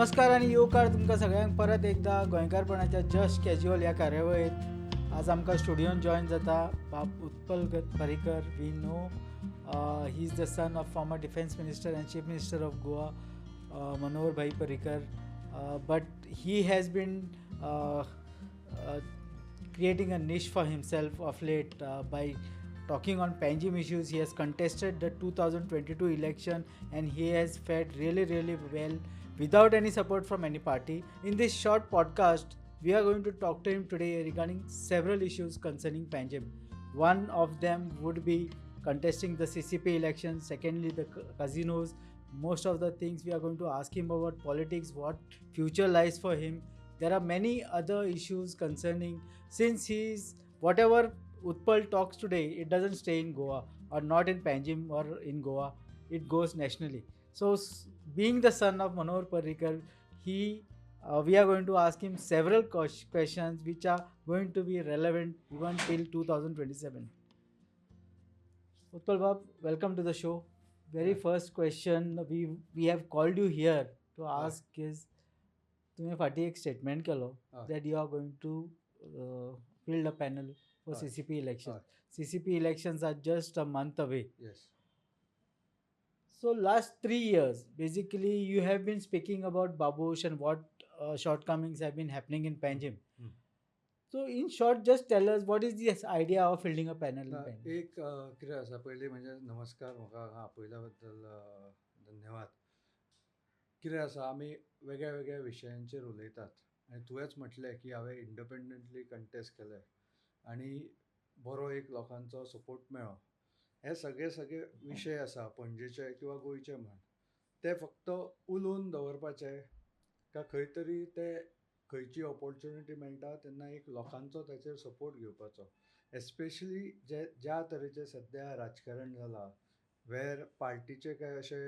नमस्कार आनी येवकार तुमकां सगळ्यांक परत एकदा गोंयकारपणाच्या जस्ट कॅज्युअल ह्या कार्यावळींत. आज आमकां स्टुडियोन जॉयन जाता बाब Utpal Parrikar. We know he is the son of former defence minister and chief minister of Goa, Manohar Bhai Parrikar, but he has been creating a niche for himself of late by talking on Panjim issues. He has contested the 2022 election and he has fared really, really well without any support from any party. In this short podcast, we are going to talk to him today regarding several issues concerning Panjim. One of them would be contesting the CCP election, secondly the casinos. Most of the things we are going to ask him about politics, what future lies for him. There are many other issues concerning, since he is, whatever Utpal talks today, it doesn't stay in Goa or not in Panjim or in Goa, it goes nationally. So being the son of Manohar Parrikar, he we are going to ask him several questions which are going to be relevant even till 2027. Utpal Bab, welcome to the show. Very first question we have called you here to ask is, तुवें फाटीं एक statement केलो that you are going to build a panel for CCP elections. CCP elections are just a month away. Yes. So last 3 years, basically you have been speaking about Babush and what shortcomings have been happening in Panjim. So in short, just tell us what is this idea of building a panel in Panjim? एक कितें आसा, पयलीं म्हणजे नमस्कार, म्हाका हांगा आपयल्या बद्दल धन्यवाद. कितें आसा, आमी वेगळ्या वेगळ्या विशयांचेर उलयतात आनी तुवेंच म्हटलें की हांवें इंडिपेंडंटली कंटेस्ट केलें आनी बरो एक लोकांचो सपोर्ट मेळ्ळो. हे सगळे सगळे विशय आसा पणजेचे किंवा गोंयचे म्हण, ते फक्त उलोवन दवरपाचे काय खंय तरी ते खंयची ऑपॉर्च्युनिटी मेळटा तेन्ना एक लोकांचो ताचेर सपोर्ट घेवपाचो. एस्पेशली जे ज्या तरेचें सद्या राजकारण जालां, वेर पार्टीचे काय अशे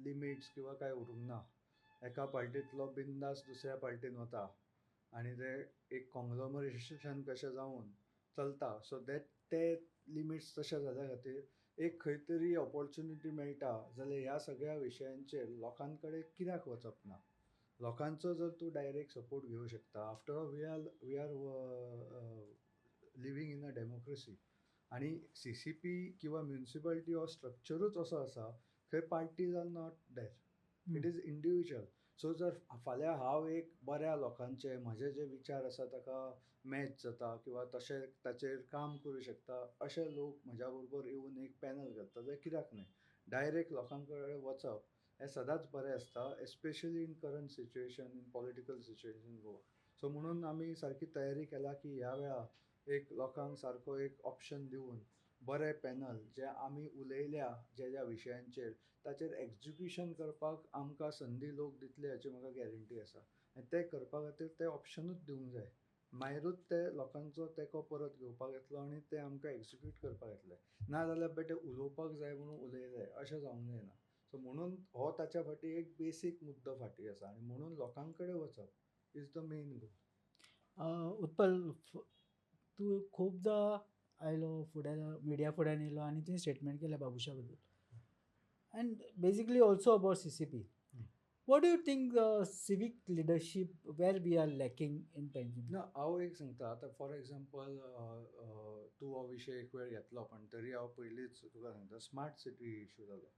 लिमिट्स किंवा काय उरूंक ना, एका पार्टींतलो बिंदास दुसऱ्या पार्टीन वता आनी ते एक कॉंग्लोमरेशन कशें जावन चलता. सो that ते लिमिट्स तशे जाल्या खातीर एक खंय तरी ऑपॉर्च्युनिटी मेळटा जाल्यार ह्या सगळ्या विशयांचेर लोकां कडेन कित्याक वचप ना? लोकांचो जर तूं डायरेक्ट सपोर्ट घेवंक शकता. After all we are living in a democracy आनी CCP किंवा म्युनिसिपालिटी हो स्ट्रक्चरूच असो आसा खंय parties are not there, it is individual. So जर फाल्यां हांव एक बऱ्या लोकांचे म्हजे जे विचार आसा ताका मॅच जाता किंवा तशें ताचेर काम करूं शकता अशे लोक म्हज्या बरोबर येवन एक पॅनल घालता जाल्यार कित्याक न्हय? डायरेक्ट लोकां कडेन वचप हें सदांच बरें आसता, especially in current situation, in political situation Goa. So म्हणून आमी सारकी तयारी केला की ह्या वेळा एक लोकांक सारको एक ऑप्शन दिवन बरें पॅनल जे आमी उलयल्या ज्या ज्या विशयांचेर ताचेर एक्जिक्युशन करपाक आमकां संदी लोक दितले हाची म्हाका गॅरंटी आसा. आनी तें करपा खातीर तें ऑप्शनूच दिवंक जाय, मागीरूच ते लोकांचो तेंको परत घेवपाक येतलो आनी ते आमकां एक्जिक्यूट करपाक येतले. ना जाल्यार बेठे उलोवपाक जाय म्हणून उलयले अशें जावंक जायना. सो म्हणून हो ताच्या फाटीं एक बेसीक मुद्दो फाटीं आसा आनी म्हणून लोकां कडेन वचप is the main goal. Utpal, तूं खुबदां आयलो फुड्यान, मिडिया फुड्यान येयलो आनी तुवें स्टेटमेंट केलें बाबुशा बद्दल and basically also about CCP. What do you think civic leadership where we are lacking in Panjim? ना, हांव एक सांगता आतां, फॉर एग्जाम्पल तूं हो विशय एक वेळ घेतलो पण तरी हांव पयलींच तुका सांगता, स्मार्ट सिटी इशू जालो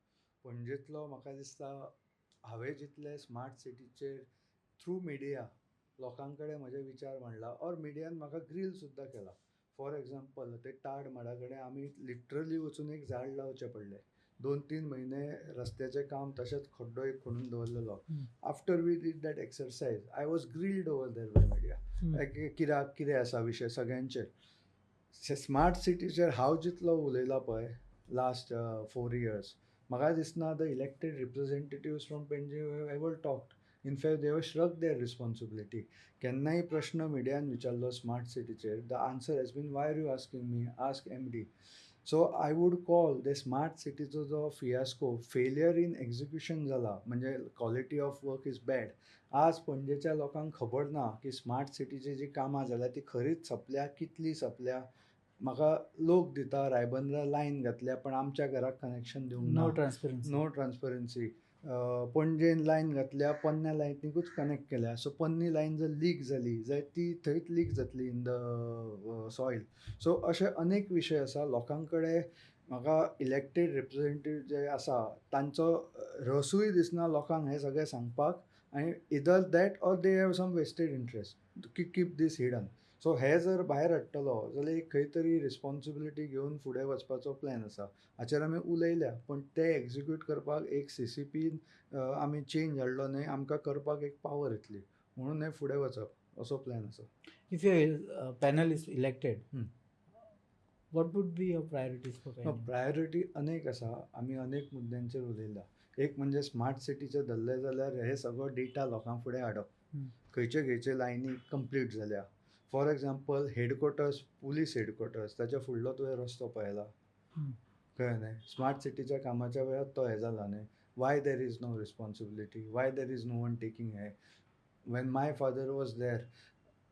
पणजेंतलो. म्हाका दिसता हांवें जितले स्मार्ट सिटीचेर थ्रू मिडिया लोकां कडेन म्हजे विचार मांडला ऑर मिडियान म्हाका ग्रील सुद्दां केला. फॉर एग्जाम्पल ते ताड माडा कडेन आमी लिटरली वचून एक झाड लावचें पडलें. 2-3 म्हयने रस्त्याचें काम तशेंच खड्डो एक खणून दवरलेलो. After we did that exercise I was grilled over there by media, कित्याक कितें आसा विशय सगळ्यांचेर. स्मार्ट सिटीचेर हांव जितलो उलयलां पळय लास्ट 4 years, म्हाका दिसना the elected representatives from Panjim ever talked. In fact they have shrug their responsibility. केन्नाय प्रश्न मिडियान विचारलो smart सिटीचेर, the answer has been why are you asking me, ask MD. So I would call the smart सिटीचो जो fiasco, failure in execution जाला, म्हणजे quality of work is bad. आज पणजेच्या लोकांक खबर ना की स्मार्ट सिटीची जी कामां जाल्या ती खरीच सोंपल्या, कितली सोंपल्या. म्हाका लोक दिता रायबंदरा लायन घातल्या पण आमच्या घराक कनेक्शन दिवंक ना. No transparency. No transparency. पणजेन लायन घातल्या, पोन्न्या लायनीकूच कनेक्ट केल्या. सो पोन्नी लायन जर लीक जाली जाल्यार ती थंयच लीक जातली इन the soil. सो अशे अनेक विशय आसा. लोकां कडेन म्हाका इलेक्टेड रिप्रेझेंटेटिव्ह जे आसा तांचो रसूय दिसना लोकांक हें सगळें सांगपाक, आनी either that or they have some vested interest to keep this hidden. So हे जर भायर हाडटलो जाल्यार एक खंय तरी रिस्पॉन्सिबिलिटी घेवन फुडें वचपाचो प्लॅन आसा. हाचेर आमी उलयल्या, पूण ते एक्जिक्यूट करपाक एक सीसीपीन आमी चेंज हाडलो न्हय, आमकां करपाक एक पावर येतली, म्हणून हें फुडें वचप असो प्लॅन आसा. If your panel is elected, what would be your priorities for no, priority अनेक आसा. आमी अनेक मुद्द्यांचेर उलयला. एक म्हणजे स्मार्ट सिटीचें धरलें जाल्यार हे सगळो डेटा लोकां फुडें हाडप, खंयचे खंयचे लायनी कंप्लीट जाल्या. For example headquarters, police headquarters, ताच्या फुडलो तुवें रस्तो पळयला, कळ्ळें न्हय? स्मार्ट सिटीच्या कामाच्या वेळार तो हें जाला न्हय. Why there is no responsibility, why there is no one taking हें? When my father was there,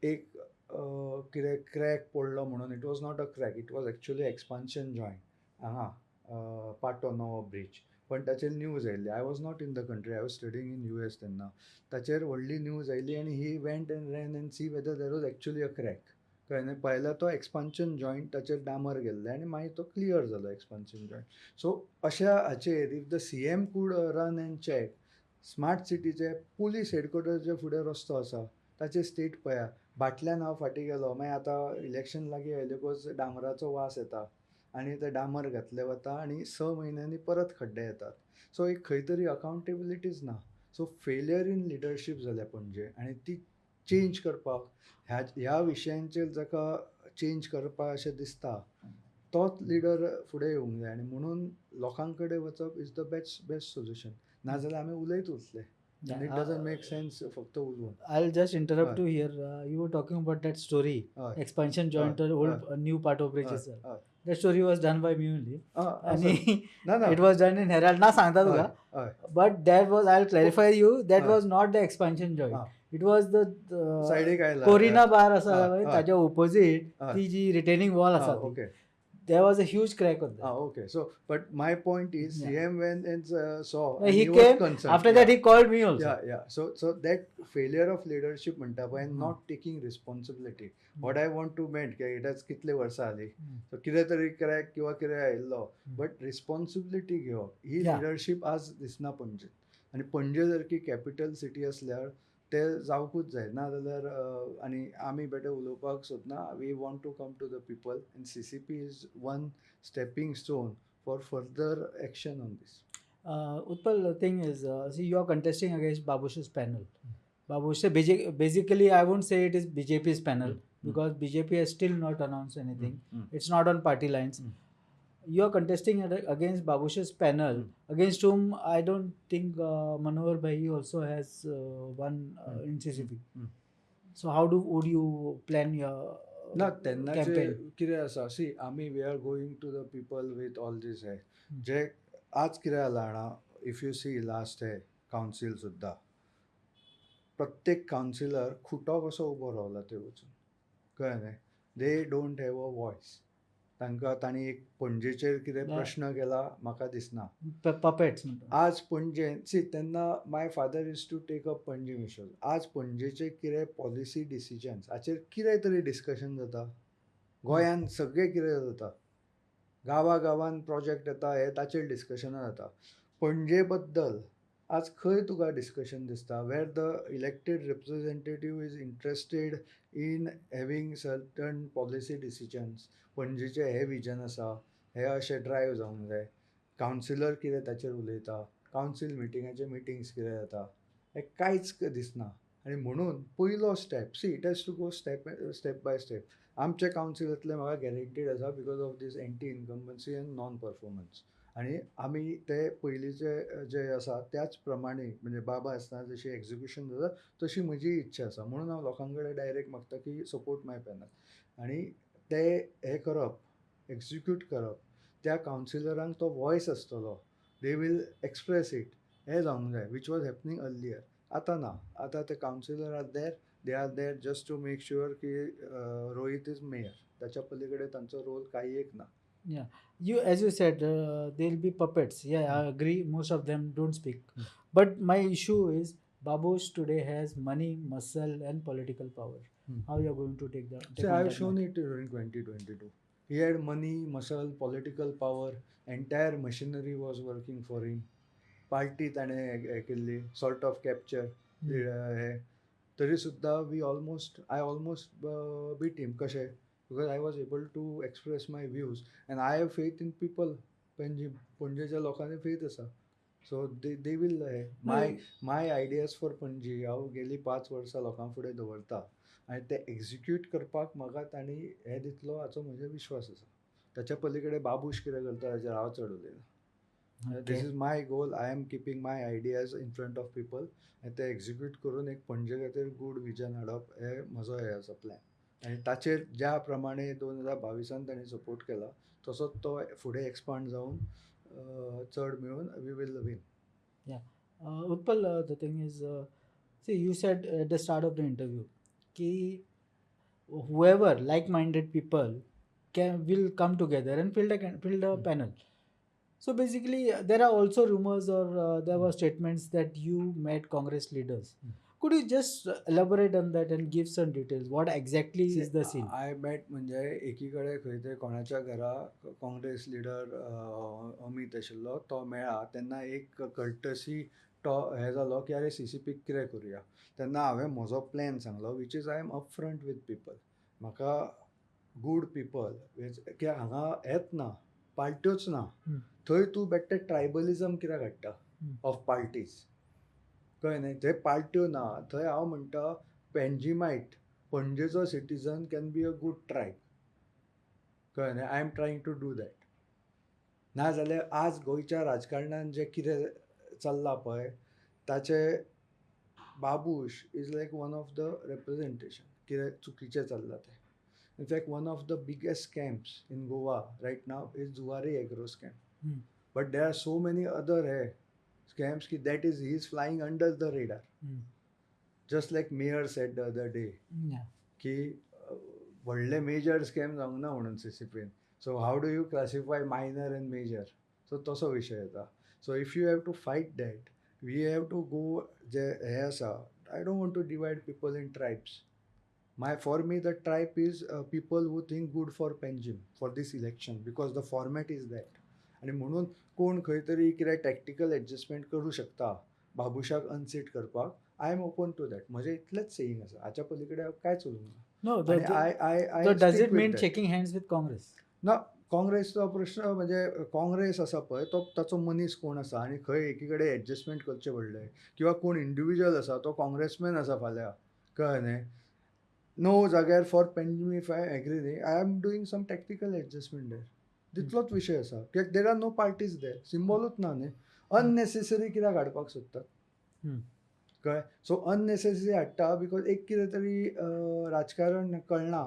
एक कितें क्रॅक पडलो म्हणून, it was not a crack, it was actually expansion joint हांगा पाटो नवो ब्रिज, पण ताचेर न्यूज आयिल्ली. I was not in the country, I was studying in US तेन्ना. ताचेर व्हडली न्यूज आयली आनी he went and ran and see whether there was actually a crack. कळ्ळें न्हय? पळयल्यार तो एक्सपान्शन जॉयंट, ताचेर डामर गेल्लें आनी मागीर तो क्लियर जालो एक्सपान्शन जॉयंट. सो अशा हाचेर if the CM could run and check, smart सिटीचे पुलीस हेडक्वॉर्टर्सचे फुडें रस्तो आसा ताचे स्टेट पळया. बाटल्यान हांव फाटीं गेलो, मागीर आतां इलेक्शन लागीं आयलेकूच डांबराचो वास येता आनी ते डांबर घातले वता आनी 6 म्हयन्यांनी परत खड्डे येतात. सो एक खंय तरी अकाउंटेबिलिटीज ना. सो फेलियर इन लिडरशीप जाल्या पणजे, आनी ती चेंज करपाक ह्या विशयांचेर जाका चेंज करपाक अशें दिसता तोच लिडर फुडें येवंक जाय, आनी म्हणून लोकां कडेन वचप is the best best solution. नाजाल्यार आमी उलयत उरतले. It doesn't make sense फक्त उलोवन. I'll just interrupt you here. You were talking about that story, expansion joint or old new Patto bridges. That story was done by me only. आणि it was done in Herald. ना सांगता तुका, but that was, I'll clarify you, that was not the expansion joint. It was the Corina bar आसा ताच्या opposite ती जी retaining wall आसा, there was a huge crack on that. Okay. So, but my point is, CM went and saw. And he he came was concerned. After that, he called me also. Yeah. So that failure of leadership म्हणटा पळय, and not taking responsibility. What I want to meant, की it has कितले वर्सां आली, so कितें तरी crack किंवा कितें आयिल्लो, बट रिस्पॉन्सिबिलिटी घेवप ही लिडरशीप आज दिसना पणजेत. आनी पणजे सारकी कॅपिटल सिटी आसल्यार ते जावकूच जाय, ना जाल्यार आनी आमी बेठे उलोवपाक सोदना. We want to come to the people, and CCP is one stepping stone for further action on this. Utpal, the thing is, see, you are contesting against Babush's panel. Babush, basically, I won't say it is BJP's panel, because BJP has still not announced anything. It's not on party lines. You are contesting against Babush's panel, against whom I don't think Manohar Bhai also has won in CCP. So how would you plan your ना तेन्नाचे campaign? कितें आसा, C आमी we are going to the people with all this हे जे आज कितें जाला जाणा, if you C last hey council सुद्दां प्रत्येक कावन्सिलर खुटो कसो उबो रावला थंय वचून, कळ्ळें न्हय? They don't have a voice. तांकां तांणी एक पणजेचेर कितें प्रश्न केला म्हाका दिसना. पपेट्स म्हणटा आज पणजे, सी तेन्ना my father is to take up Panjim issues. आज पणजेचे कितें पॉलिसी डिसिजन्स हाचेर कितें तरी डिस्कशन जाता. गोंयांत सगळें कितें जाता, गांवा गांवान प्रोजेक्ट येता, हे ताचेर डिस्कशनां जाता. पणजे बद्दल आज खंय तुका डिस्कशन दिसता where the elected representative is interested in having certain policy decisions? पणजेचें हें विजन आसा, हें अशें ड्रायव जावंक जाय. कावन्सिलर कितें ताचेर उलयता, कावन्सील मिटिंगाचे मिटिंग्स कितें जाता, हें कांयच दिसना. आनी म्हणून पयलो step, see it has to go step by step. आमचे कावन्सिलांतले म्हाका गॅरंटीड आसा because of this anti incumbency and non performance. आनी आमी ते पयलींचे जे आसा त्याच प्रमाणे, म्हणजे बाबा आसतना जशी एक्जिक्युशन जाता तशी म्हजी इच्छा आसा. म्हणून हांव लोकां कडेन डायरेक्ट मागता की सपोर्ट माय पॅनल. आनी ते हें करप, एक्जिक्यूट करप, त्या कावन्सिलरांक तो वॉयस आसतलो, they will express it, हें जावंक जाय, which was happening earlier. आतां ना, आतां ते councillor are there, they are there just to make sure की रोहीत is mayor. ताच्या पलीकडे तांचो रोल काही एक ना. Yeah, you, as you said, they'll be puppets. Yeah, I agree. Most of them don't speak. But my issue is Babush today has money, muscle and political power. How you are going to take the See, I have shown it during 2022. He had money, muscle, political power, entire machinery was working for him. Party ताणें हें केल्ली, sort of capture हे, तरी सुद्दां we almost I almost beat him. कशें? Because I was able to express my views and I have faith in people. Panjim, पणजेच्या लोकांनी faith आसा, so they they will hey my my ideas for Panaji हांव गेली 5 वर्सां लोकां फुडें दवरता आनी ते एक्जिक्यूट करपाक म्हाका तांणी हें दितलो हाचो म्हजो विश्वास आसा. ताच्या पलीकडे बाबूश कितें करता ताचेर हांव चड उलयना. This is my goal. I am keeping my ideas in front of people आनी ते एक्जिक्यूट करून एक पणजे खातीर गूड विजन हाडप हे म्हजो हे आसा प्लॅन. आनी ताचेर ज्या प्रमाणे 2022 तांणी सपोर्ट केला तसोच तो फुडें एक्सपांड जावन चड मेळून we will win. Yeah. Utpal, the thing is, see, you said at the start of the interview ki whoever like-minded people can will come together and fill a panel. So basically, there are also rumors or there were statements that you met Congress leaders. Could you just elaborate on that and give some details? What exactly is the scene? I met म्हणजे एकीकडे खंय तरी कोणाच्या घरा Congress leader Amit आशिल्लो तो मेळ्ळा तेन्ना एक कर्टसी तो हें जालो की अरे सीसीपीक कितें करुया. तेन्ना हांवें म्हजो प्लॅन सांगलो, which is I am upfront with people. म्हाका गूड पिपल कित्याक हांगा हेंच ना, पार्ट्योच ना. थंय तूं बेठे ट्रायबलिजम कित्याक हाडटा ऑफ पार्टीज, कळ्ळें न्ही? थंय पार्ट्यो ना. थंय हांव म्हणटा पेंजिमायट पणजेचो citizen can be a good tribe, कळ्ळें न्ही? I am trying to do that. नाजाल्यार आज गोंयच्या राजकारणान जें कितें चल्लां पळय ताचें Babush is like one of the representation कितें चुकीचें चल्लां तें. In fact one of the biggest scams in Goa right now is Zuari agro scam. But there are so many other hey scams ki that is he is flying under the radar. Just like mayor said the other day ki व्हडले major scam जावंक ना म्हणून सीसीपीन. So how do you classify minor and major? So तसो विशय येता. So if you have to fight that, we have to go जे हें आसा. I don't want to divide people in tribes. My for me the tribe is people who think good for Panjim for this election because the format is that. आनी म्हणून कोण खंय तरी कितें tactical adjustment करूं शकता बाबुशाक अनसीट करपाक, I am open to that. म्हजें इतलेंच सेईंग आसा, हाच्या पलीकडे हांव कांयच उलोवंक ना. No, does it mean shaking hands with Congress? ना, काँग्रेसचो प्रश्न म्हणजे काँग्रेस आसा पळय तो ताचो मनीस कोण आसा आनी खंय एकी कडेन एडजस्टमेंट करचें पडलें किंवा कोण इंडिविज्युअल आसा तो काँग्रेसमॅन आसा फाल्यां, कळ्ळें न्ही? नो जाग्यार for Panjim if I agree न्ही, I am doing some tactical adjustment there. तितलोच विशय आसा कित्याक there are no parties there, सिम्बॉलूच ना न्ही. अननेसेसरी कित्याक हाडपाक सोदतात, कळ्ळें? सो अननेसेसरी हाडटा because एक कितें तरी राजकारण कळना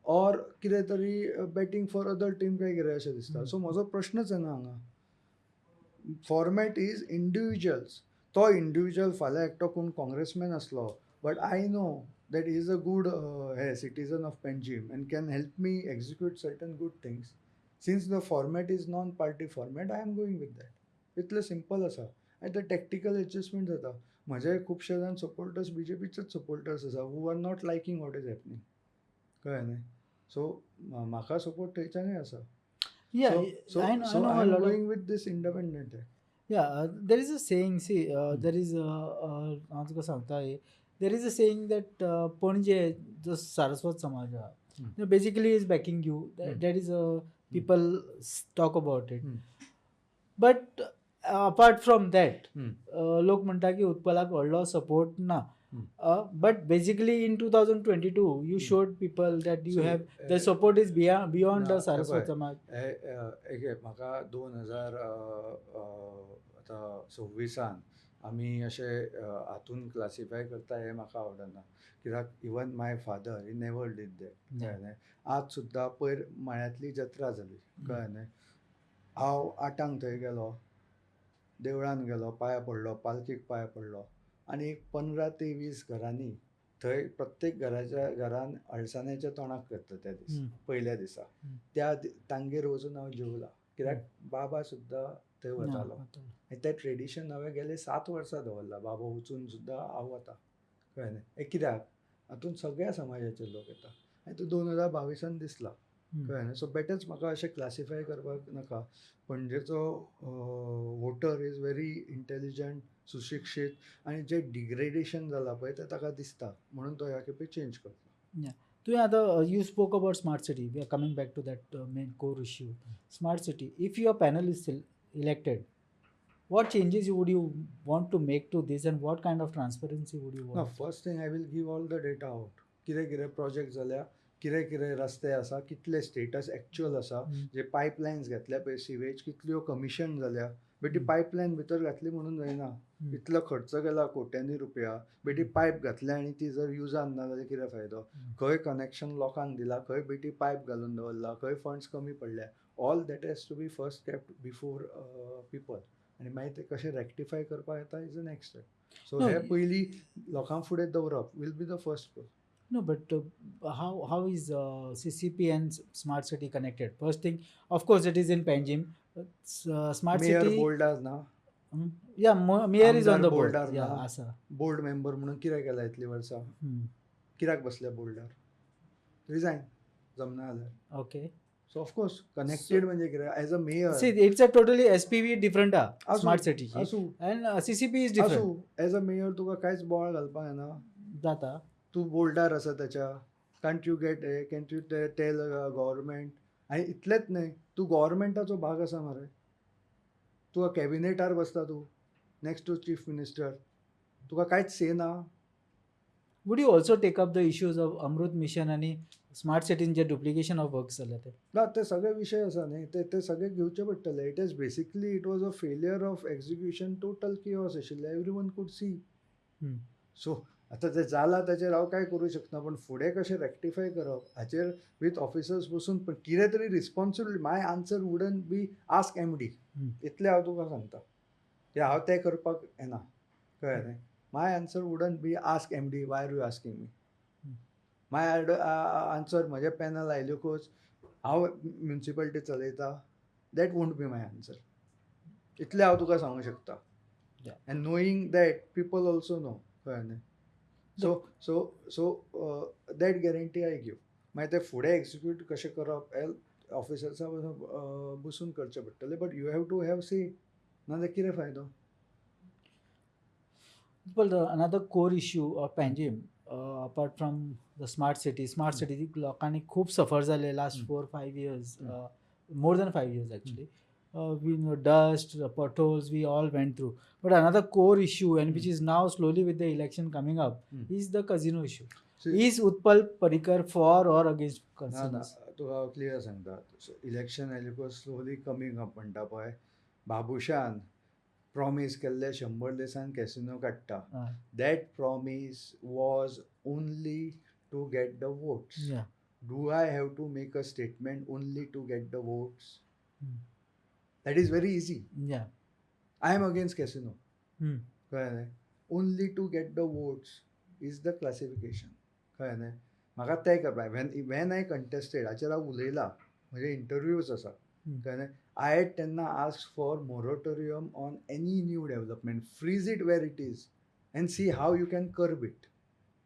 ऑर कितें तरी बॅटींग फॉर अदर टीम काय कितें अशें दिसता. सो म्हजो प्रश्नच येना हांगा. Format is individuals. तो इंडिविज्युअल फाल्यां एकटो कोण काँग्रेसमॅन आसलो but I know that is a good hey citizen of Panjim and can help me execute certain good things. Since the format is non-party format, I am going with that. इतलें simple आसा. आनी ते tactical adjustment जाता. म्हजे खुबशे जाण supporters बीजेपीचेच supporters आसा who are not liking what is happening, कळ्ळें न्ही? सो म्हाका सपोर्ट थंयच्यानूय आसा. So I am going with this independent. Yeah, there is a saying, see, there is हांव तुका सांगता, there is a saying that Panaji जो सारस्वत समाज आहा basically is backing you. That is a people talk about it. But apart from that, लोक म्हणटा की उत्पलाक व्हडलो सपोर्ट ना. But basically in 2022 you showed people that you have the support is beyond the Saraswat Samaj. एक म्हाका 2026 आमी अशें हातून क्लासिफाय करता हें म्हाका आवडना कित्याक even my father he never did that, कळ्ळें न्ही? आज सुद्दां पयर माळ्यांतली जत्रा जाली, कळ्ळें न्ही? हांव 8 थंय गेलो, देवळान गेलो, पांयां पडलो, पालखेक पांयां पडलो आनी 15 ते 20 घरांनी थंय प्रत्येक घराच्या घरान अळसाण्याच्या तोंडाक करता त्या दीस, पयल्या दिसा त्या तांगेर वचून हांव जेवला. कित्याक बाबा सुद्दां थंय वतालो आनी तें ट्रेडिशन हांवें गेले 7 वर्सां दवरलां. बाबा वचून सुद्दां हांव वता, कळ्ळें न्ही. हें कित्याक हातूंत सगळ्या समाजाचे लोक येता आनी तूं 2022 दिसला, कळ्ळें न्ही. सो बेटेंच म्हाका अशें क्लासिफाय करपाक नाका. पणजेचो वोटर is very intelligent, सुशिक्षीत आनी जें डिग्रेडेशन जालां पळय तें ताका दिसता, म्हणून तो ह्या खेपे चेंज करता. तुवें आतां you spoke about smart city, we are coming back to that main core issue. Smart city, if your panel is elected, what changes would you want to make to this and what kind of transparency would you want? ना, first thing I will give all the data out. कितें कितें project जाल्या, कितें कितें रस्ते आसा, कितले status actual आसा, जे पायपलायन्स घेतल्या पळय सिवेज कितल्यो कमिशन जाल्या. बेटी पायपलायन भितर घातली म्हणून जायना, इतलो खर्च केला कोट्यांनी रुपया, बेटी पायप घातल्या आनी ती जर युजान ना जाल्यार कितें फायदो. खंय कनेक्शन लोकांक दिला, खंय बेटी पायप घालून दवरला, खंय फंड्स कमी पडल्या. All that has to be first kept before people आनी मागीर ते कशें रेक्टिफाय करपाक येता is a next step. So हे पयलीं लोकां फुडें दवरप will be the first goal. No, but how is CCP and smart city connected? First thing, of course, it is in Panjim. Smart mayor city. बोर्डार ना. Yeah, mayor is on the board. बोर्डार Yeah, ना. आसा. Board member म्हणून कितें केलां इतलीं वर्सां, कित्याक बसल्या बोर्डार? रिजायन जमना जाल्यार. Okay. So of course connected म्हणजे कितें as a mayor. See, it's a totally SPV different ah, smart city ची. आसूं. And CCP is different. आसूं, एज अ मेयर तुका कांयच बोवाळ घालपाक येना. जाता. तूं बोर्डार आसा ताच्या, can't you get can't you tell government. आनी इतलेंच न्हय, तूं गव्हर्मेंटाचो भाग आसा मरे, तुका कॅबिनेटार बसता तूं नेक्स्ट टू चीफ मिनिस्टर, तुका कांयच से ना. Would you also take up the issues of Amrut Mission आनी स्मार्ट सिटीन जे डुप्लिकेशन ऑफ वर्क्स जाल्या ते? ना, ते सगळे विशय आसा न्ही, ते ते सगळे घेवचे पडटले. It is basically it was a failure of execution, total chaos आशिल्लें, every one could see. So आतां तें जालां ताचेर हांव कांय करूं शकना, पूण फुडें कशें रेक्टिफाय करप हाचेर वीथ ऑफिसर्स बसून पण कितें तरी responsibility. My answer wouldn't be ask MD, इतलें हांव तुका सांगता, की हांव तें करपाक येना, कळ्ळें न्ही. My answer wouldn't be ask MD, why are you asking me. My answer, म्हजें पॅनल आयल्योकूच हांव म्युनिसिपालिटी चलयता, that won't be my answer, इतलें हांव तुका सांगूंक शकता. And knowing that people also know, कळ्ळें न्ही. So so so that guarantee I give. मागीर ते फुडें एक्जिक्यूट कशें करप हें ऑफिसर्सां बसून करचें पडटलें, but you have to have say, नाजाल्यार कितें फायदो. Well, the another core issue of Panjim, apart from the smart city, smart city लोकांनी खूब सफर जाले last 4-5 years, more than 5 years actually. We know dust, potholes, we all went through. But another core issue, and which is now slowly with the election coming up, is the casino issue. See, is Utpal Parrikar for or against ना ना, casinos? तुका हांव clear सांगता, election आयलें slowly coming up म्हणटा पळय, Babushan promise केल्ले 100 दिसान कॅसिनो काडटा. That promise was only to get the votes. Do I have to make a statement only to get the votes? That is very easy. I am against casino. कळ्ळें न्ही? Only to get the votes is the classification. कळ्ळें न्ही? म्हाका तें करपाक when I contested, हाचेर हांव उलयलां, म्हजे इंटरव्यूज आसा, कळ्ळें न्ही? I had तेन्ना ask for moratorium on any new development, freeze it where it is and see how you can curb it.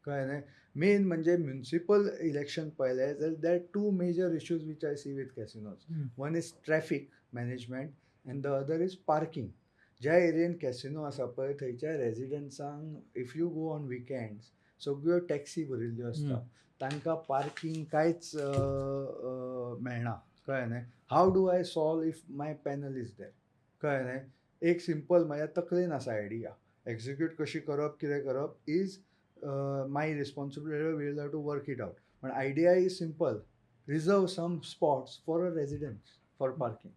कळ्ळें न्ही? मेन म्हणजे म्युनिसिपल इलेक्शन पळयलें जाल्यार there two major issues which I see with casinos. One is traffic management and the other is parking. ज्या एरियेन casino आसा पळय थंयच्या रेजिडंट्सांक if you go on weekends सगळ्यो टॅक्सी भरिल्ल्यो आसता, तांकां पार्कींग कांयच मेळना, कळ्ळें न्ही. How do I solve if my panel is there, कळ्ळें न्ही. एक सिंपल म्हज्या तकलेन आसा आयडिया, एक्जिक्यूट कशी करप कितें करप is my responsibility, we'll have to work it out. पण idea is simple, reserve some spots for a residents for parking,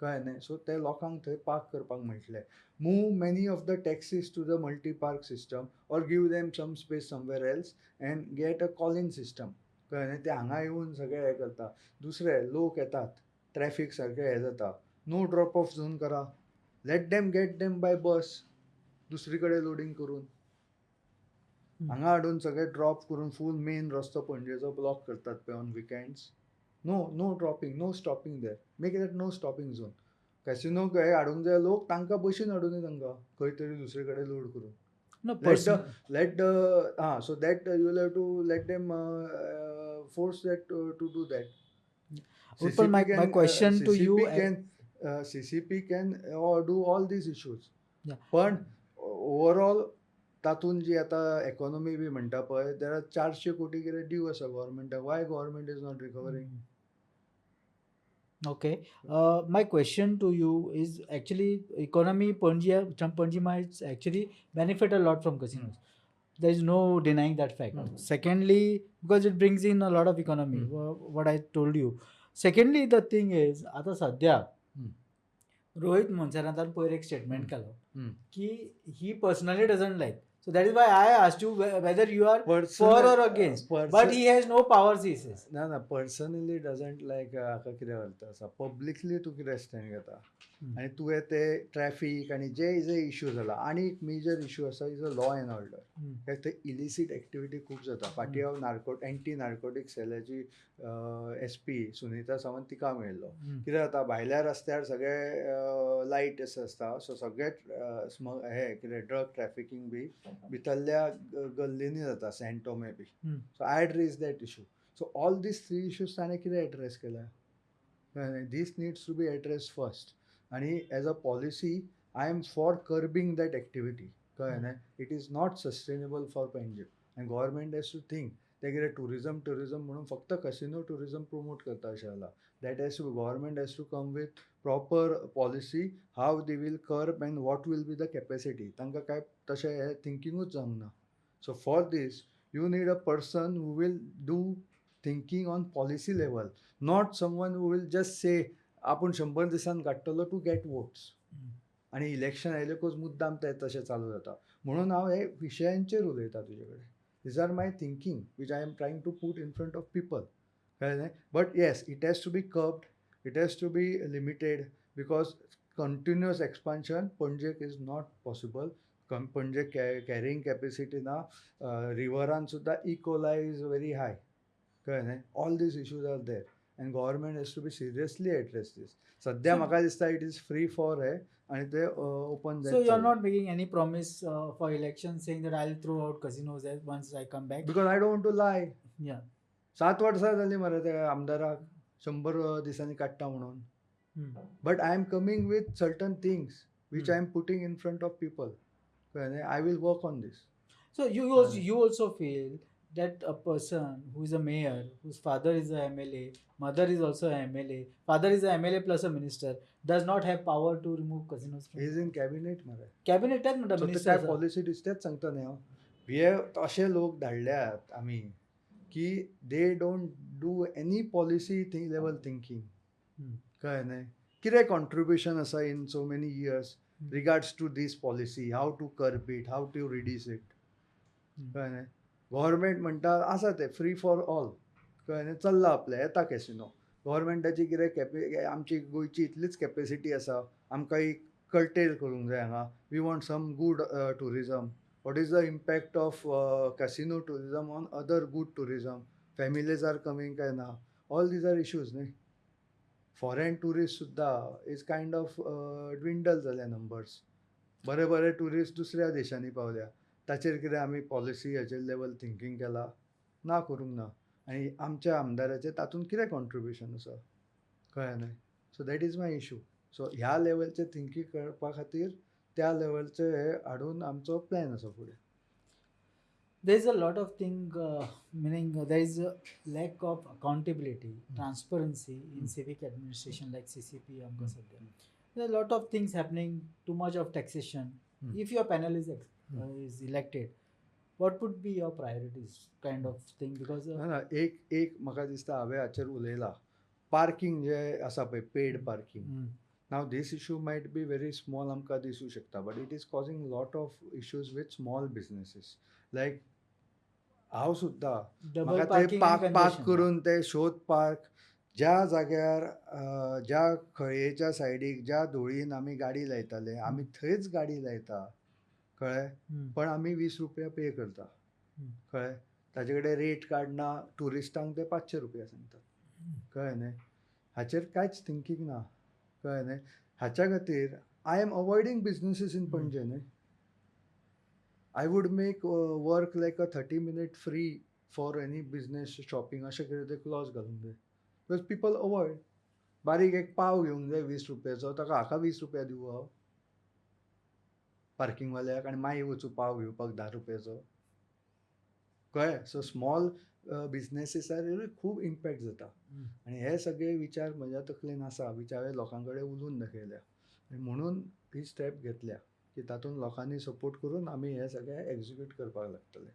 कळ्ळें न्ही. सो ते लोकांक थंय पार्क करपाक मेळटलें. Move many of the taxis to the multi park system or give them some space somewhere else and get a call in system, कळ्ळें न्ही. ते हांगा येवन सगळे हें करता. दुसरे लोक येतात, ट्रॅफीक सारकें हें जाता, नो ड्रॉप ऑफ झोन करा, let them get them by bus, दुसरी कडेन लोडींग करून हांगा हाडून सगळे ड्रॉप करून फूल मेन रस्तो पणजेचो ब्लॉक करतात पळय on weekends. No, no dropping, no stopping there, make that no stopping zone. Casino हे हाडूंक जाय लोक, तांकां बशीन हाडूं तांकां खंय तरी दुसरे कडेन लोड करून. No, let so that you will have to let them force that to do that. Utpal, my question to you, CCP can do all these issues. पण ओवरऑल तातूंत जी आतां इकॉनॉमी बी म्हणटा पळय, there are 400 कोटी कितें due आसा गव्हर्मेंटाक. Why government is not recovering? Okay, my question to you is actually economy Panjim might actually benefit a lot from casinos. There is no denying that fact. Secondly, because it brings in a lot of economy, what I told you. Secondly, the thing is, आता सध्या रोहित मोन्सेरातान पयर एक statement केलो की he personally doesn't like. So that is why I asked you whether you are for or against. But he has no powers, he says. ना ना, personally doesn't लायक हाका कितें अर्थ आसा, पब्लिकली तूं कितें स्टँड घेता आनी तुवें ते ट्रॅफीक आनी जे जे इशू जाला. आनी एक मेजर इशू आसा is a law and order. कित्याक थंय इलिसीट एक्टिविटी खूब जाता. फाटीं हांव एंटी नार्कोटीक सेलाची SP Sunita Sawant तिका मेळिल्लो. कितें जाता, भायल्या रस्त्यार सगळे लायट आसता, सो सगळे हे कितें ड्रग ट्रॅफिकींग बी भितरल्या गल्लींनी जाता, सँटोमे B. So I had raise that issue. So all these three issues ताणें कितें एड्रेस केल्या, this needs to be address first. आनी as a policy I am for curbing that activity. कळ्ळें न्हय? It is not sustainable for Panjim आनी government has two think. ते कितें tourism tourism म्हणून फक्त कसिनो टुरिजम प्रोमोट करता अशें जाला. That has to government has to come with proper policy how they will curb and what will be the capacity. तांकां कांय तशें हें थिंकिंगूच जावंक ना. So for this you need a person who will do thinking on policy level, not someone who will just say आपूण 100 दिसान काडटलो to get votes. आनी इलेक्शन आयलेकूच मुद्दाम तें तशें चालू जाता. म्हणून हांव हे विशयांचेर उलयता तुजे कडेन. These are my thinking which I am trying to put in front of people. कळ्ळें न्हय? But yes, it has to be curbed, it has to be limited, because continuous expansion पणजेक is not possible. Panaji carrying capacity ना, रिवरान सुद्दां E coli is very high. कळ्ळें न्हय? All these issues are there and government has to be seriously address this. सद्या म्हाका दिसता it is free for हे आनी ते open. So you are not making any promise for election saying that I will throw out casinos once I come back? Because I don't want to lie. Yeah, 7 वर्सां जालीं मरे त्या आमदाराक 100 दिसांनी काडटा म्हणून. But I am coming with certain things which I am putting in front of people. कळ्ळें न्हय? I will work on this. So you also feel that a person who is a mayor, whose father is a MLA, mother is also a MLA, father is a MLA plus a minister, does not have power to remove casinos from... He is in cabinet मरे. Cabinet म्हणटा minister. काय policy दिसतेच सांगता न्ही हांव. हे अशे लोक धाडल्यात आमी की they don't do any policy level thinking. कळ्ळें न्हय? कितें कॉन्ट्रिब्युशन आसा in so many years regards to this policy, how to curb it, how to reduce it. कळ्ळें न्हय? गव्हर्मेंट म्हणटा आसा तें फ्री फॉर ऑल. कळ्ळें न्हय? चल्लां आपलें, येता कॅसिनो. गव्हर्मेंटाची कितें आमची गोंयची इतलीच कॅपेसिटी आसा, आमकां एक कर्टेल करूंक जाय हांगा. We want some good tourism. What is the impact of casino tourism on other good tourism? Families are coming काय ना? ऑल these are issues न्हय. फॉरेन ट्युरिस्ट सुद्दां is kind of dwindle जाल्या नंबर्स. बरे बरे ट्युरिस्ट दुसऱ्या देशांनी पावल्या. ताचेर कितें आमी पॉलिसी हाचेर लेवल थिंकींग केलां? ना, करूंक ना. आनी आमच्या आमदाराचें तातूंत कितें कॉन्ट्रिब्युशन आसा? कळ्ळें न्हय? So that is my issue. So ह्या लेवलचें थिंकींग करपा खातीर त्या लेवलचें हें हाडून आमचो प्लॅन आसा फुडें. There is a lot of thing, meaning there is a lack of accountability, transparency in civic administration like CCP आमकां सद्या. There are a lot of things happening, too much of taxation. If your panel is elected, what would be your priorities kind of thing? Because ना एक एक म्हाका दिसता हांवें हाचेर उलयलां. Parking जे आसा पळय, paid parking. Now this issue might be very small आमकां दिसूं शकता, but it is causing lot of issues with small businesses. Like हांव सुद्दां म्हाका ते पार्क करून ते शोध पार्क ज्या जाग्यार, ज्या खळयेच्या सायडीक, ज्या धुळीन आमी गाडी लायताले, आमी थंयच गाडी लायता. कळ्ळें? पण आमी 20 रुपया पे करता. कळ्ळें? ताजे कडेन रेट कार्ड ना. ट्युरिस्टांक ते 500 रुपया सांगतात. कळ्ळें न्हय? हाचेर कांयच थिंकींग ना. कळ्ळें न्हय? हाच्या खातीर I am avoiding businesses in Panaji न्हय. I would make work like a 30 minute free for any business shopping, अशें कितें ते क्लॉज घालूंक जाय, because people avoid. बारीक एक पाव घेवंक जाय 20 रुपयाचो, ताका हाका 20 रुपया दिवं हांव पार्किंगवाल्याक आनी मागीर वचूं पाव घेवपाक 10 रुपयाचो, कळ्ळें? सो स्मॉल बिजनेसीसार खूब इम्पॅक्ट जाता. आनी हे सगळे विचार म्हज्या तकलेन आसा, which हांवें लोकां कडेन उलोवन दाखयल्या आनी म्हणून ही स्टेप घेतल्या की तातूंत लोकांनी सपोर्ट करून आमी हे सगळे एक्जिक्यूट करपाक लागतले.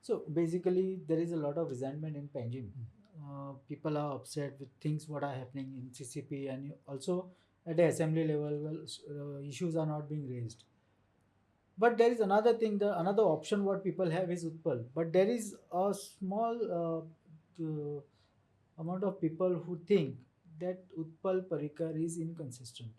So basically, there is a lot of resentment in Panjim. People are upset with things what are happening in CCP, and also at the assembly level, well, issues are not being raised. But there is another thing, the another option what people have is Utpal. But there is a small amount of people who think that Utpal Parrikar is inconsistent.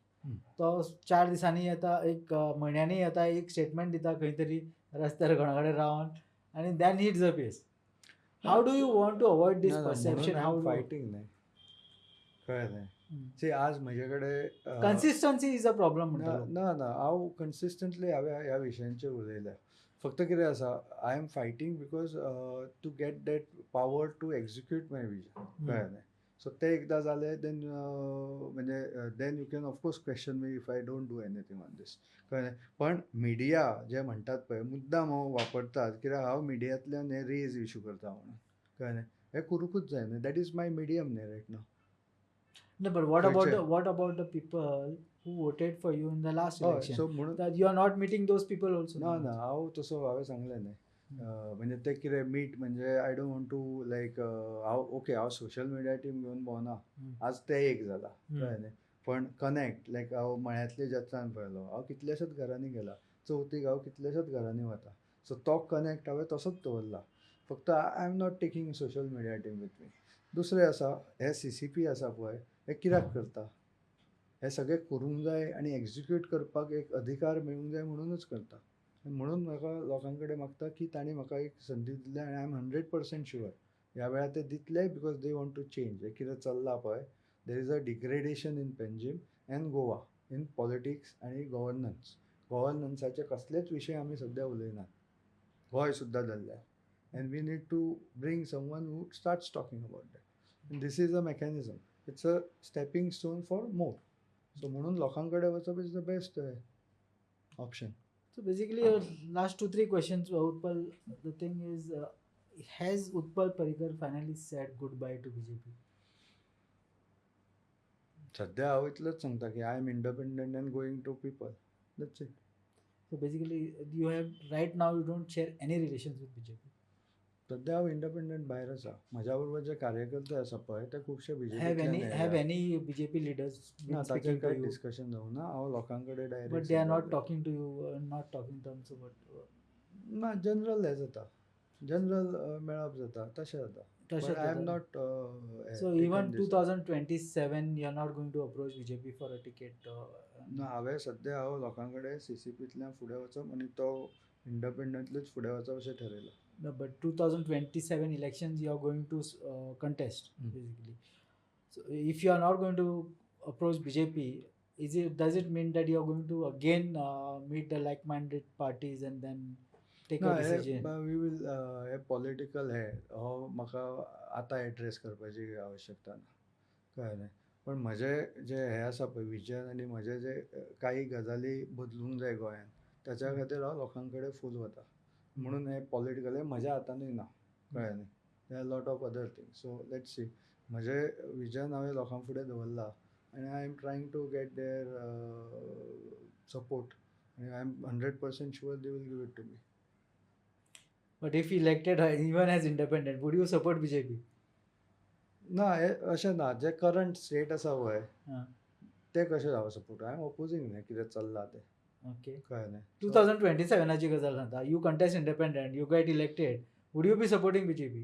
तो 4 दिसांनी येता, एक म्हयन्यांनी येता, एक statement दिता खंय तरी रस्त्यार कोणा कडेन रावन आनी then he disappears. How do you want to avoid this perception? How fighting न्हय, कळ्ळें न्हय? सी, आज म्हजे कडेन Consistency is a problem म्हणटा. ना ना, हांव कन्सिस्टंटली हांवें ह्या विशयांचेर उलयल्या. फक्त कितें आसा, I am fighting because to get that power to execute my vision, कळ्ळें न्हय? सो तें एकदां जालें, देन म्हणजे then you can of course question me if I don't do anything on this, कळ्ळें? पण मिडिया जे म्हणटात पळय, मुद्दाम हांव वापरतात कित्याक हांव मिडियांतल्यान हे रेज इशू करता म्हणून, कळ्ळें न्हय? हें करुंकूच जाय न्हय, that is my medium न्हय right now. No, but what about the people who voted for you in the last election? So म्हणून That you are not meeting those people also. ना ना, हांव तसो हांवें सांगलें न्हय, म्हणजे ते कितें मीट म्हणजे I don't want to like हांव ओके, हांव सोशल मिडिया टीम घेवन भोंवना. आज तें एक जाला, कळ्ळें न्हय? पण कनेक्ट लायक हांव मळ्यांतले जेत्रान पळयलो, हांव कितल्याशाच घरांनी गेला, चवथीक हांव कितल्याशाच घरांनी वता. सो तो कनेक्ट हांवें तसोच दवरला, फक्त I am not taking social media team with me. दुसरें आसा, हे सीसीपी आसा पळय, हे कित्याक करता? हे सगळें करूंक जाय आनी एक्जिक्यूट करपाक एक अधिकार मेळूंक जाय म्हणूनच करता. म्हणून म्हाका लोकां कडेन मागता की तांणी म्हाका एक संदी दिल्या आनी I am 100% sure ह्या वेळार ते दितले, because they want to change. हें कितें चल्लां पळय, there is a degradation in Panjim and Goa in politics आनी गव्हर्नन्स. गव्हर्नन्साचे कसलेच विशय आमी सद्या उलयनात, गोंय सुद्दां धरल्यार, and we need to bring someone who starts talking about that, and this is a mechanism, it's a stepping stone for more. So म्हणून लोकां कडेन वचप is the best option. So basically, last two three questions, Utpal. The thing is, has Utpal Parrikar finally said goodbye to BJP? सध्या हांव इतलेंच सांगता की I am independent and going to people, that's it. So basically, you have right now you don't share any relations with BJP. सध्या हांव independent भायर आसा. म्हज्या बरोबर जे कार्यकर्ते आसा पळय, ते खुबशे Have any have BJP. Any BJP leaders ना, been ताचेर speaking to कांय you? Discussion जावंक ना. हांव लोकां कडेन direct. But they are not talking to you, not talking terms about. ना, जनरल हें जाता, जनरल मेळप जाता, तशें जाता. तशें I am जाता. Not. So even 2027, you are not going to approach BJP for a ticket. ना, हांवें सद्या हांव लोकां कडेन सीसीपींतल्यान फुडें वचप आनी तो इंडिपेंडंटलीच फुडें वचप अशें ठरयलां. No, but 2027 elections you are going to contest basically. So if you are not going to approach BJP, is it does it mean that you are going to again meet the like-minded parties and then take ना a decision? We will hey political हे हो म्हाका आतां address करपाची आवश्यकता ना, कळ्ळें न्हय? पण म्हजें जें हें आसा पळय विजन आनी म्हजें जे काही गजाली बदलूंक जाय गोंयांत, ताच्या खातीर हांव लोकां कडेन फूल वता. म्हणून हें पॉलिटिकल हें म्हज्या हातानूय ना, कळ्ळें न्हय? There are lot of other things, so let's see. म्हजें विजन हांवें लोकां फुडें दवरलां आनी I am trying to get their support आनी I am 100% sure they will give it to me. But if elected, even as independent, would you support BJP? ना, हें अशें ना. जे करंट स्टेट आसा पळय, तें कशें हांव सपोर्ट? I am opposing न्हय कितें चल्लां तें. कळ्ळें न्हय? 2027ची गजाल सांगता. You contest independent, you get elected. Would you be supporting BJP?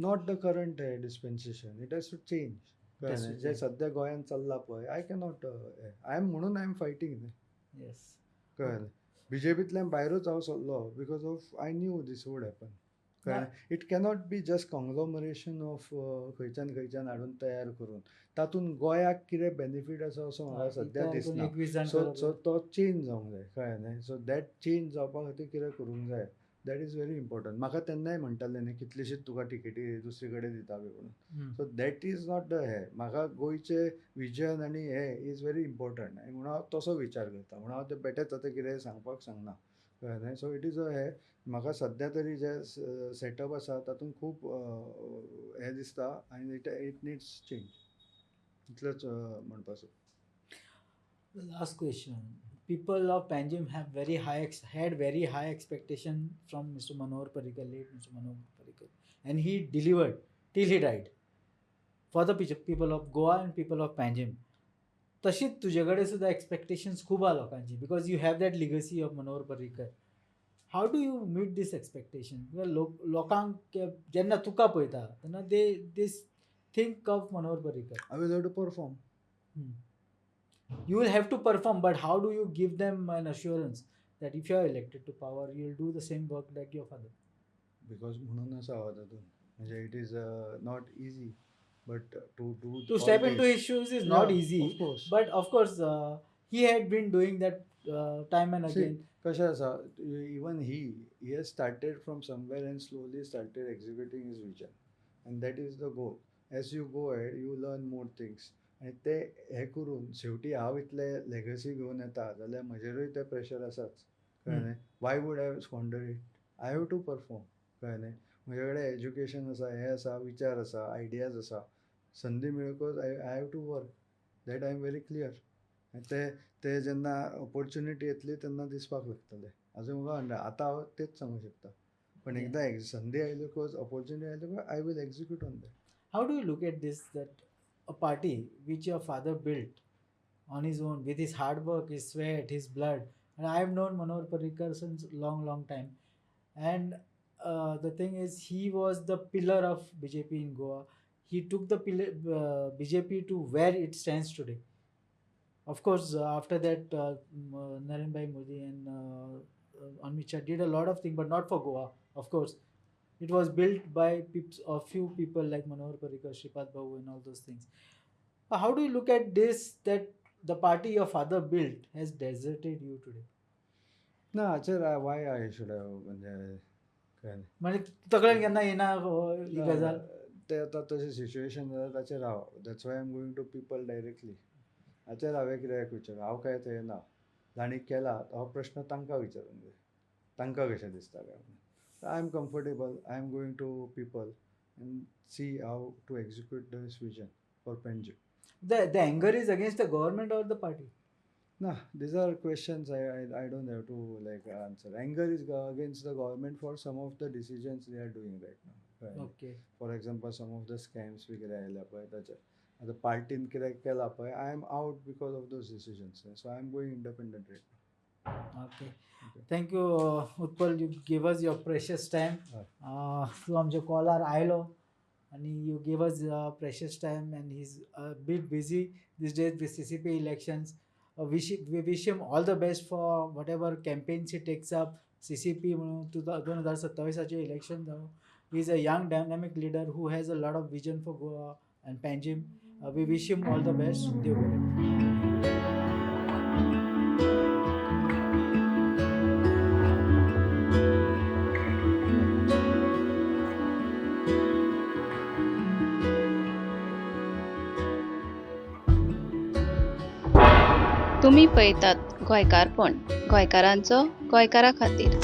Not the current dispensation, it has to change, कळ्ळें Has to न्हय? जें change. सद्या गोंयांत चल्लां पळय, I cannot, I am, म्हणून I am fighting न्हय. कळ्ळें न्हय? बीजेपींतल्यान भायरूच हांव सरलो because of I knew this would happen. कळ्ळें? It cannot be just conglomeration of खंयच्यान खंयच्यान हाडून तयार करून तातूंत गोंयाक कितें बेनिफीट आसा असो म्हाका सद्या दिसना. सो सो तो चेंज जावंक जाय, कळ्ळें न्हय? सो that change जावपा खातीर कितें करूंक जाय, that is very important. म्हाका तेन्नाय म्हणटाले न्ही, कितलेशीच तुका टिकेटी दुसरे कडेन दिता बी म्हणून. So that is not the हे. म्हाका गोंयचें विजन आनी हे is very important आनी म्हणून हांव तसो विचार करता. म्हणून हांव तें बेठेच आतां कितें सांगपाक सांगना, कळ्ळें न्हय? सो it is a हे म्हाका सद्या तरी जे सेटअप आसा तातूंत खूब हें दिसता आनी it needs change, इतलेंच म्हणपाक सोदता. Last question. People of Panjim have very high had very high expectation from Mr. Manohar Parrikar, late Mr. Manohar Parrikar, and he delivered till he died for the people of Goa and people of Panjim. तशीच तुजे कडेन सुद्दां expectations खूब आहा लोकांची, because you have that legacy of Manohar Parrikar. How do you meet this expectation? लोक लोकांक जेन्ना तुका पळयता तेन्ना they think of Manohar Parrikar. I will have to perform. You will have to perform, but how do you give them an assurance that if you are elected to power, you will do the same work like your father? Because म्हणून आसा हांव तातूंत, म्हणजे it is not easy, but to do to step into his shoes is not easy. Of course. But of course, he had been doing that time and again. कशें आसा, even he has started from somewhere and slowly started executing his vision, and that is the goal. As you go ahead, you learn more things. आनी ते हें करून शेवटी हांव इतले legacy घेवन येता जाल्यार म्हजेरूय तें प्रेशर आसाच, कळ्ळें न्हय? Why would I squander it? I have to perform, कळ्ळें न्हय? म्हजे कडेन एज्युकेशन आसा, हें आसा, विचार आसा, आयडियाज आसा. संदी मेळकच I have to work, that I am very clear. ते ते जेन्ना ऑपॉर्च्युनिटी येतली तेन्ना दिसपाक लागतलें. आजून म्हाका आतां हांव तेच सांगूंक शकता, पण एकदां संदी आयली, ऑपॉर्च्युनिटी आयली, I will execute on that. How do you look at this, that a party which your father built on his own with his hard work, his sweat, his blood, and I have known Manohar Parrikar since long, long time, and the thing is, he was the pillar of BJP in Goa. He took the pillar, BJP to where it stands today. Of course, after that, Narendra Bhai Modi and Amit Shah did a lot of things, but not for Goa, of course. It was built by a few people like Manohar Parrikar, Shripad Babu and all those things. But how do you look at this, that the party your father built has deserted you today? ना, हाचेर why I should have, म्हणजे म्हणजे तकलेन केन्ना येना ही गजाल? ते आतां तशें सिच्युएशन जाता ताचेर हांव, that's why I am going to people directly. हाचेर हांवें कित्याक विचार, हांव काय थंय ना, जांणी केला हो प्रश्न तांकां विचारूंक जाय, तांकां कशें दिसता काय म्हणून. I am comfortable, I am going to people and see how to execute this vision for Panjim. The anger is against the government or the party? Nah, these are questions I don't have to like answer. Anger is against the government for some of the decisions they are doing right now. Right? Okay. For example, some of the scams वगैरे आयल्या पळय ताचे. आतां पार्टीन कितें केलां पळय, I am out because of those decisions. So I am going independent right now. Okay. Thank you, Utpal. You gave us your precious time. तूं आमच्या कॉलार आयलो आनी you gave us precious time, and he is a bit busy these days with CCP elections. We wish him all the best for whatever campaigns he takes up. CCP म्हणून 2027 election जावं. He is a young dynamic leader who has a lot of vision for Goa and Panjim. We wish him all the best. देव बरें. तुमी पळयतात गोंयकारपण, गोंयकारांचो गोंयकारा खातीर.